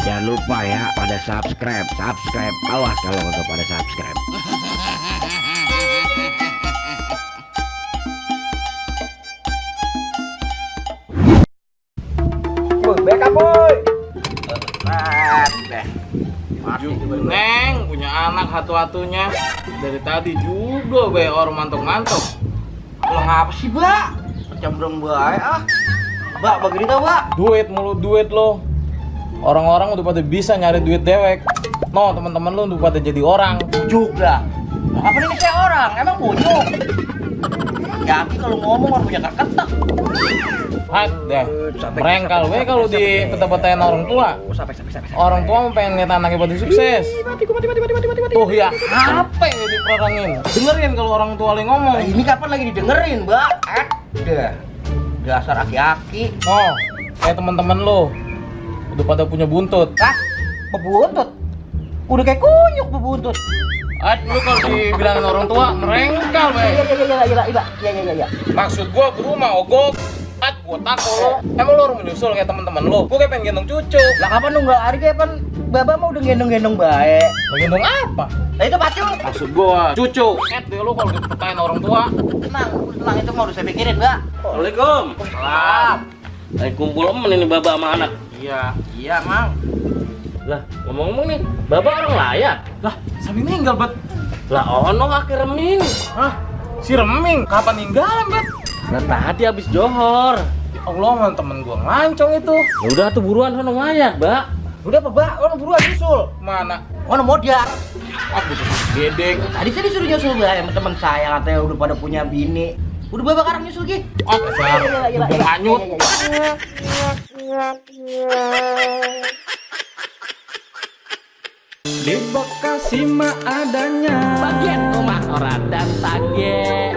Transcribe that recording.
Jangan lupa ya pada subscribe. Awas kalau nggak pada subscribe. Backup boy. Neng punya anak hatu-hatunya dari tadi juga be orang mantok-mantok. Lo ngapa sih, Mbak? Macam belum baik ah. Mbak, begini tau, Mbak. Duit mulu duit lo. Orang-orang udah pada bisa nyari duit dewek. No, teman-teman lo udah pada jadi orang. Juga. Apa ini kayak orang? Emang bujuk. Yaki kalau ngomong harus punya ketek. Hat deh. Merengkal we kalau di peta-petain orang tua. Sampai. Orang tua mau pengen lihat anaknya pada sukses. Mati. Tuh ya, apa yang diperangin? Dengerin kalau orang tua lagi ngomong. Ini kapan lagi didengerin, Mbak? Udah. Dasar aki-aki. Oh, kayak teman-teman lo udah pada punya buntut. Hah? Bebuntut. Udah kayak kunyuk bebuntut. Lu kalau dibilangin orang tua merengkal we. Iya. Maksud gua ke rumah ogok. Gua tako lo. Emang lo orang menyusul kayak teman-teman lo. Gua kayak pengen gendong cucu. Lah kapan nunggal hari kayak pan Baba mau udah gendong-gendong baik. Mau gendong apa? Lah itu pacu. Maksud gua cucu. Deh lo kalau dipertain orang tua. Tenang itu mau udah saya pikirin, Mbak. Assalamualaikum. Salam. Lagi kumpul temen ini Baba sama anak. Iya, Mang. Lah, ngomong-ngomong nih, Baba orang layak. Lah, sampai meninggal bet. Lah ono kaki reming. Hah? Si Reming kapan ninggalan bet? Lah tadi habis johor. Allah man temen gua ngelancong itu. Ya udah tuh buruan sono layak, Mbak. Udah apa, Mbak? Ono buruan nyusul. Mana? Ono modar. Aku tuh gedek. Tadi saya disuruh nyusul Mbak, sama teman saya katanya udah pada punya bini. Udah Baba sekarang nyusul Ki. Oh, besar. Dukung hanyut. Di Bekasi mah adanya Bagian rumah orang dan tage.